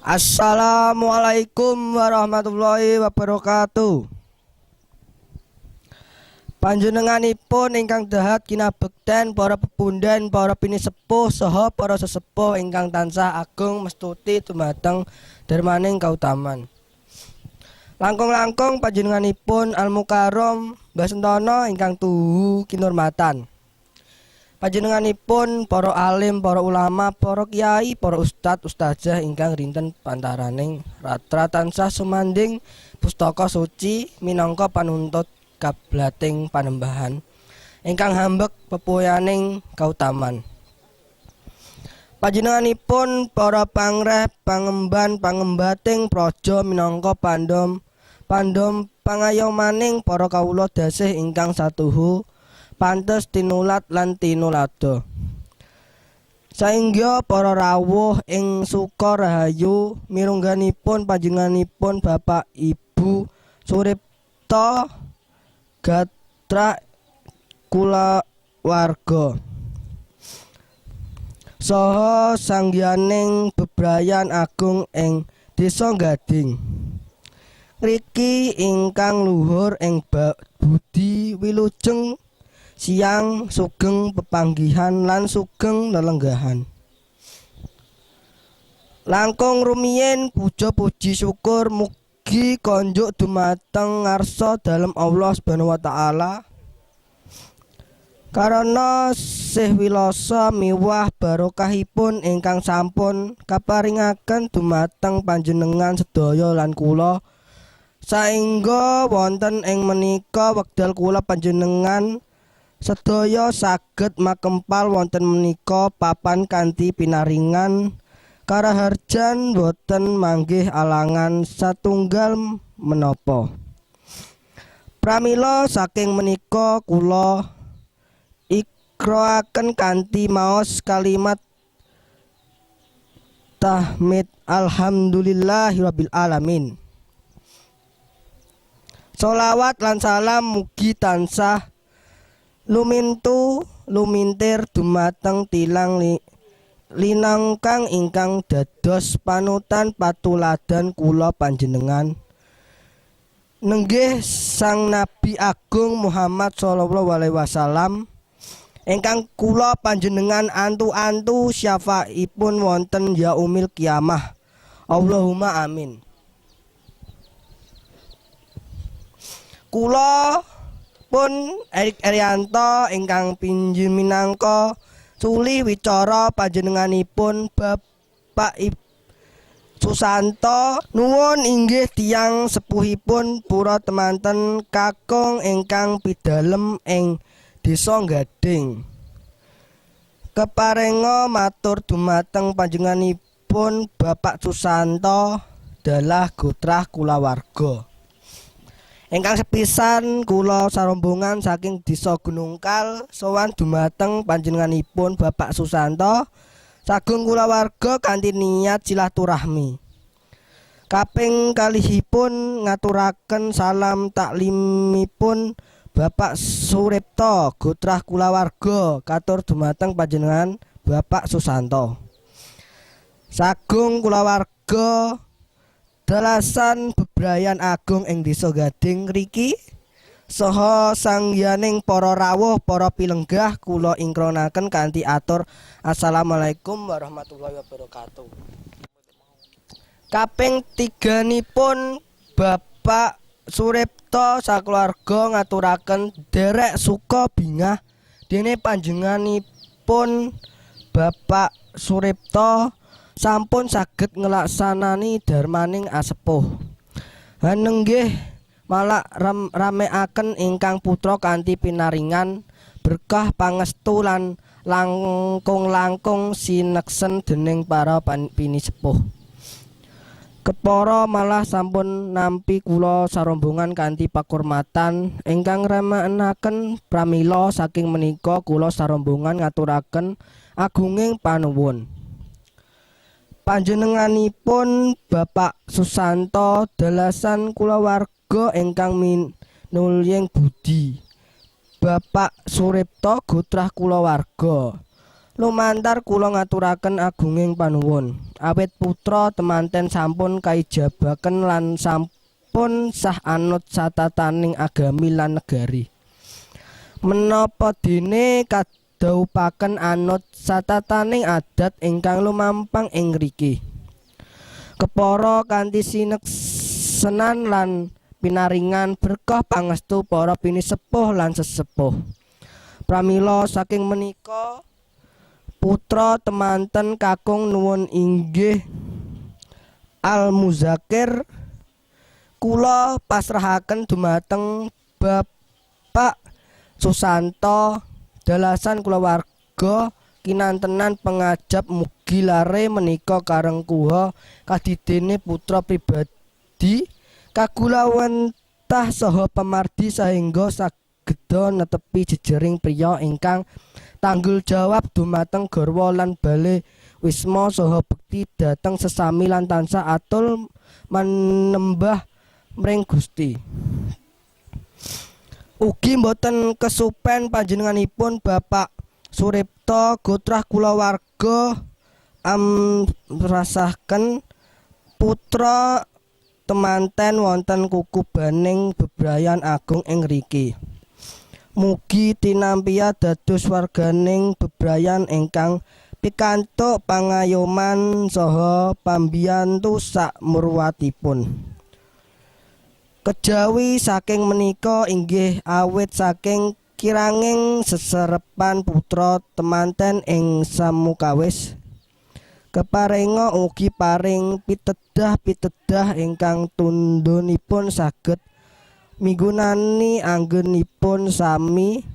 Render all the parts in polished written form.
Assalamualaikum warahmatullahi wabarakatuh. Panjenenganipun ingkang dahat kinabekten para pepundhen, para pinisepuh saha para sesepuh ingkang tansah agung mestuti dumateng darmaning kautaman. Langkung-langkung panjenenganipun Al Mukarram Mbah Sentono ingkang tuhu kinurmatan. Panjenenganipun para alim, para ulama, para kiai, para ustad, ustazah ingkang rinten pantaraning ratra tansah sumanding pustaka suci minangka panuntut kablating panembahan ingkang hambek pepuyaning kautaman. Panjenenganipun para pangreh, pangemban, pangembating praja minangka pandom pandom pangayomaning para kawula dasih ingkang satuhu pantes tinulat lan tinulada. Saengga para rawuh ing suka rahayu mirungganipun panjenenganipun Bapak Ibu Suripto gatra kulawarga saha sangyaning bebrayan agung ing Desa Gading. Ngriki ingkang luhur ing budi wilujeng siang sugeng pepanggihan lan sugeng lelenggahan. Langkung rumiyin puja puji syukur mugi konjuk dumateng ngarsa dalem Allah Subhanahu wa taala. Karana sih wilasa miwah barokahipun ingkang sampun kaparingaken dumateng panjenengan sedaya lan kula saengga wonten ing menika wekdal kula panjenengan sedaya saged makempal wonten menika papan kanthi pinaringan karaharjan boten manggih alangan satunggal menapa. Pramila saking menika kula ikroaken kanthi maos kalimat tahmid alhamdulillahirabbil alamin. Sholawat lan salam mugi tansah lumintu lumintir dumateng tilang linangkang ingkang dados panutan patuladan kula panjenengan nenggih Sang Nabi Agung Muhammad sallallahu alaihi wasallam ingkang kula panjenengan antu-antu syafaipun wonten yaumil kiamah. Allahumma amin. Kula pun Erik Erianto ingkang pinjim minangka suli wicara panjenenganipun Bapak Susanto nuwun inggih tiyang sepuhipun pura temanten kakung ingkang pidalem ing Desa Gading. Keparenga matur dumateng panjenenganipun Bapak Susanto dalah gotrah kulawarga. Ingkang sepisan kula sarombongan saking Desa Gunungkal sowan dumateng panjenenganipun Bapak Susanto sagung kulawarga kanthi niat silaturahmi. Kaping kalihipun ngaturaken salam taklimipun Bapak Suripto gotrah kulawarga katur dumateng panjenengan Bapak Susanto. Sagung kulawarga dalasan bebrayan agung ing Desa Gading ngriki saha sangyaning para rawuh para pilenggah kula ingkronaken kanthi atur assalamualaikum warahmatullahi wabarakatuh. Kaping tiganipun Bapak Suripto sakeluarga ngaturaken derek suka bingah dene panjenenganipun Bapak Suripto sampun saged nglaksanani darmaning asepuh. Hanenggih malak rameaken ingkang putra kanthi pinaringan berkah pangestu lan langkung-langkung sineksen dening para pinisepuh. Kepara malah sampun nampi kula sarombongan kanthi pakurmatan ingkang remenaken pramila saking menika kula sarombongan ngaturaken agunging panuwun. Panjenenganipun Bapak Susanto dalasan kulawarga ingkang minulying budi. Bapak Suripto gotrah kulawarga Lumantar kula ngaturaken agunging panuwun. Awit putra temanten sampun kaijabaken lan sampun sah anut satataning agami lan negari. Menapa dene kadhaupaken anut satataning adat ingkang lumampang ing ngriki. Kepara kanthi sineksenan lan pinaringan berkah pangestu para pinisepuh lan sesepuh. Pramila saking menika putra temanten kakung nuwun inggih Al Muzakir kula pasrahaken dumateng Bapak Susanto dalasan kulawarga kinantenan pengajap mugi lare menika karengkuha kadidene putra pribadi kagulawentah saha pamardi sahingga sageda netepi jejering priya ingkang tanggul jawab dumateng garwa lan bale wisma saha bekti dhateng sesami lan tansah atul manembah mring Gusti. Ugi boten kesupen panjenenganipun Bapak Suripto gotrah kulawarga amrasaken putra temanten wonten kukubaning bebrayan agung ing ngriki. Mugi tinampiya dados warganing bebrayan ingkang pikantuk pangayoman saha pambiyantu sak murwatipun. Kejawi saking menika inggih awit saking kiranging seserepan putra temanten ing samukawis. Keparenga ugi paring pitedah-pitedah ingkang tundhonipun saged migunani anggenipun sami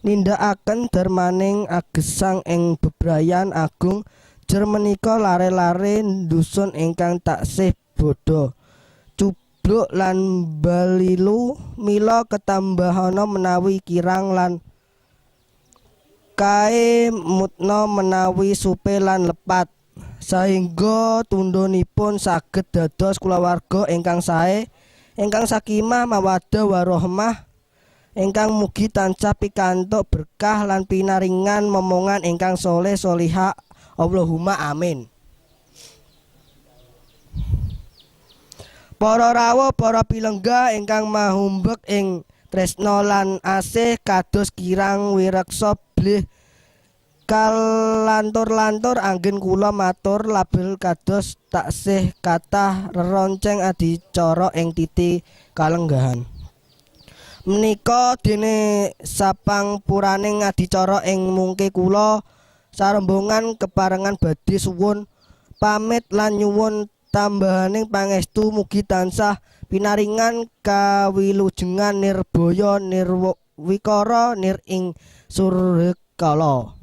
nindakaken darmaning agesang ing bebrayan agung jer menika lare-lare dusun ingkang taksih bodho cubluk lan balilu mila ketambahana menawi kirang lan kae mutna menawi supe lan lepat sahingga tundhonipun saged dados kulawarga ingkang sae ingkang sakimah mawaddah warahmah ingkang mugi tansah pikantuk berkah lan pinaringan momongan ingkang soleh solihah. Allahumma amin. Para rawuh para pilenggah ingkang mahumbek ing tresna lan asih kados kirang wireksa blih kalantur-lantur anggen kula matur label kados taksih kathah reronceng adicara ing titi kalenggahan. Menika dene sapangpuraning adicara ing mungke kula sarombongan keparengan badhe suwun pamit lan nyuwun tambahaning pangestu mugi tansah pinaringan kawilujengan nirbaya nirwikara nir ing surkala.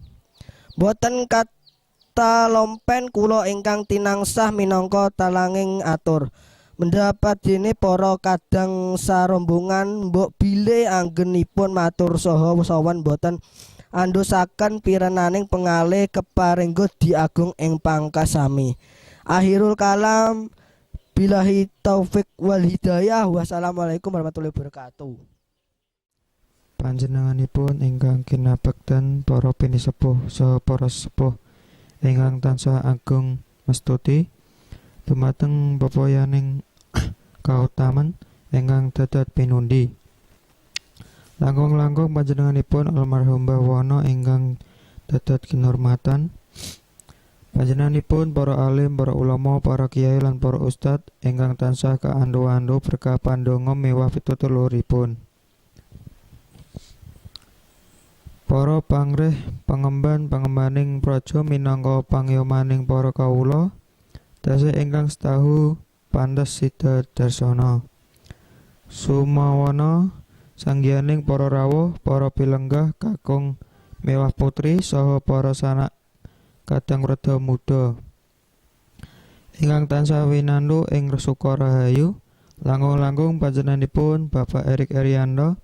Boten kata lompen kula ingkang tinangsah minangka talanging atur. Mendapat dene para kadang sarombongan mbok bile anggenipun matur saha sawan boten andosaken pirenaning pengalih keparengga diagung ing pangkasami. Akhirul kalam billahi taufik wal hidayah. Wassalamualaikum warahmatullahi wabarakatuh. Panjenenganipun ingkang kinabekten para pinisepuh saha para sesepuh ingkang tansah agung mestuti dumateng pepoyaning kautaman ingkang dadat pinundi. Langkung-langkung panjenenganipun almarhum Mbah Wono ingkang dadat kinurmatan. Panjenenganipun para alim, para ulama, para kiai lan para ustad ingkang tansah kaandu-andu berkah pandonga miwah pitutur luhuripun. Para pangreh pangemban pangembaning praja minangka pangyomaning para kawula tasih ingkang setahu pantes sida darsana. Sumawana sanggiyaning para rawuh, para pilenggah kakung mewah putri saha para sanak kadang wreda muda ingkang tansah winantu ing suka rahayu. Langkung-langkung panjenenganipun Bapak Erik Erianto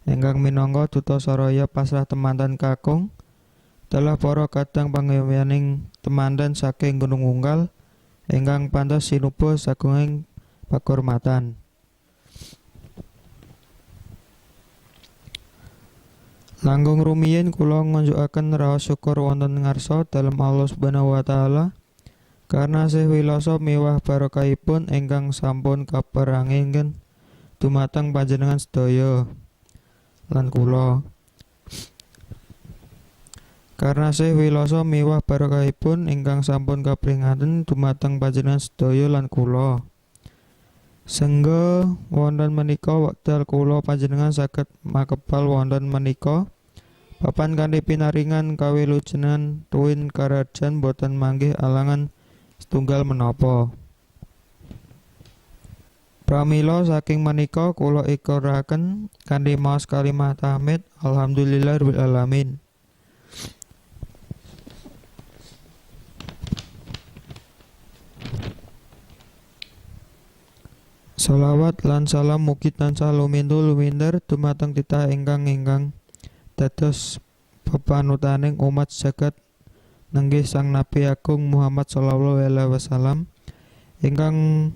ingkang minangka duta saraya pasrah temanten kakung telah para kadang pangyomaning temanten saking Gunung Wungkal ingkang pantes sinuba sagunging pakurmatan. Langkung rumiyin kula ngunjukaken raos syukur wonten ngarsa dalem Allah Subhanahu wa taala karna sih wilasa miwah barokahipun ingkang sampun kaparengaken dumateng panjenengan sedaya lan kula. Karna sih wilasa miwah barokahipun ingkang sampun kapringaken dumateng panjenengan sedaya lan kula. Sengga wonten menika wekdal kula panjenengan saged makebal wonten menika papan kanthi pinaringan kawilujengan tuwin karajan boten manggih alangan setunggal menapa. Pramila saking menika kula ikraraken kanthi maos kalimat tahmid alhamdulillahirabbil alamin. Shalawat lan salam mugi tansah lumintu luminder dumateng titah ingkang ingkang dados pepanutaning umat jagat nenggih Sang Nabi Agung Muhammad sallallahu alaihi wasallam ingkang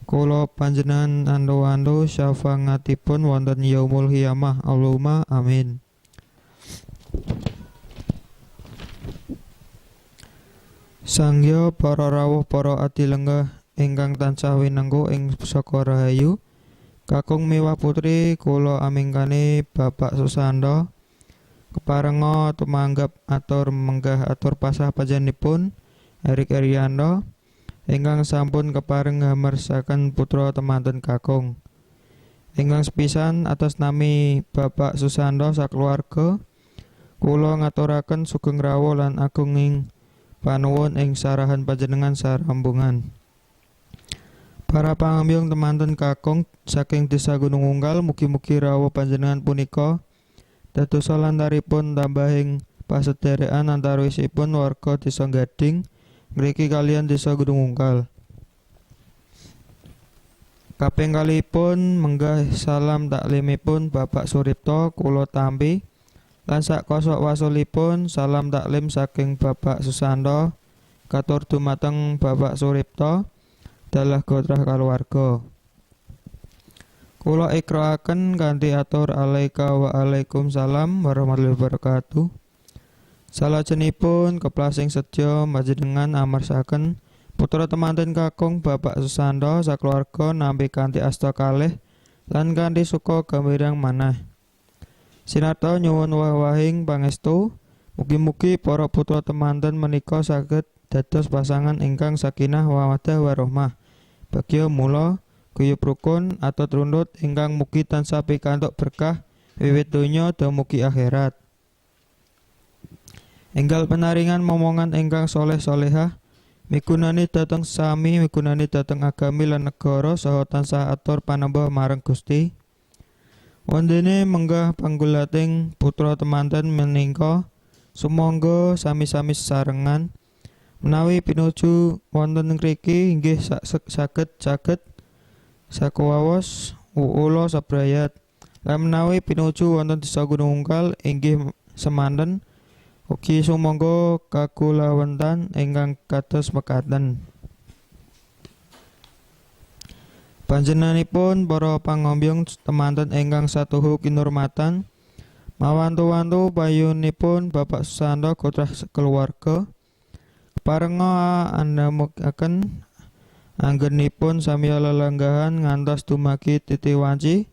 kula panjenengan antu-antu syafaatipun wonten yaumul qiyamah. Allahumma amin. Sangya para rawuh para adilenggah ingkang tansah winengku ing pusaka rahayu, kakung miwah putri kula amingkani Bapak Susanto keparenga tumanggap atur menggah atur pasah panjenenganipun Erik Erianto ingkang sampun kepareng hamarsaken putra temanten kakung. Ingkang sepisan atas nami Bapak Susanto sakeluarga kula ngaturaken sugeng rawuh lan agunging panuwun ing sarahan panjenengan sarambungan. Para pangambyong temanten kakung saking desa Gunung Ungkal mugi-mugi rawuh panjenengan punika dadosa lantaripun tambahing pasederekan antawisipun warga desa Gading ngriki kaliyan desa Gunung Ungkal. Kaping kalihipun menggah salam taklimipun Bapak Suripto kula tampi lan sak kosok wasulipun salam taklim saking Bapak Susanto katur dumateng Bapak Suripto dalah gotrah kaluwarga. Kula ikraaken kanthi atur alaika wa alaikum salam warahmatullahi wabarakatuh. Salajengipun keplasing sedya panjenengan amarsaken putra temanten kakung Bapak Susanto sakeluarga nampi kanthi asta kalih lan kanthi suka gambirang manah. Sinarta nyuwun wah-wahing pangestu, mugi-mugi para putra temanten menika saged dados pasangan ingkang sakinah mawaddah warahmah. Bagya mula guyub rukun atut runtut ingkang mugi tansah pikantuk berkah wiwit donya dumugi akhirat. Enggal penaringan momongan ingkang soleh solehah migunani dhateng sami migunani dhateng agami lan negara saha tansah atur panembah marang Gusti. Wondene menggah panggulating putra temanten menika sumangga sami-sami sesarengan menawi pinuju wonten ngriki inggih saged-saged sakuwaos uula sabrayat. Lan menawi pinuju wonten desa Gunung Ungkal inggih semanten ugi sumangga kagulawentan ingkang kados mekaten. Panjenenganipun para pangombyong temanten ingkang satuhu kinurmatan mawantu-wantu payunipun Bapak Susanto gotrah keluarga parenga andhamukaken anggenipun samiya lelenggahan ngantos dumagi titi wanci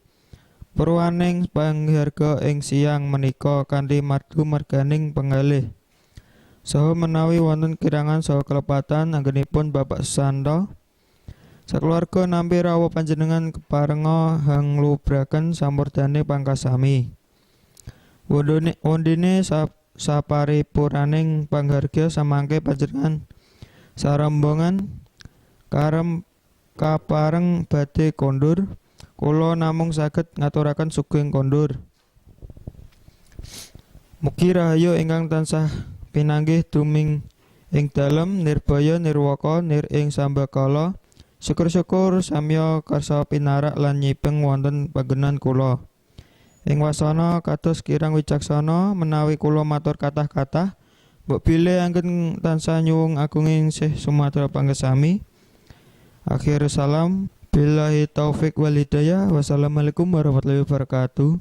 purwaning pangharga ing siang menika kanthi mardu marganing penggalih. Saha menawi wonten kirangan saha kelepatan anggenipun Bapak Susanto sakeluarga nampi rawuh panjenengan keparenga hanglubraken samurdane pangkasami. Wondene saparipuraning panghargya samangke panjenengan sarembongan karem kapareng badhe kondur kula namung saged ngaturaken sugeng kondur. Mugi rahayu ingkang tansah pinanggih duming ing dalem nirbaya nirwaka nir ing sambakala. Syukur-syukur samya karsa pinarak lan nyipeng wonten panggenan kula. Ing wasana kados kirang wicaksana menawi kula matur kathah-kathah mbok bilih anggen tansah nyuwung agunging Syekh Sumatera Pangkesami. Akhir salam billahi taufik wal hidayah. Wassalamualaikum warahmatullahi wabarakatuh.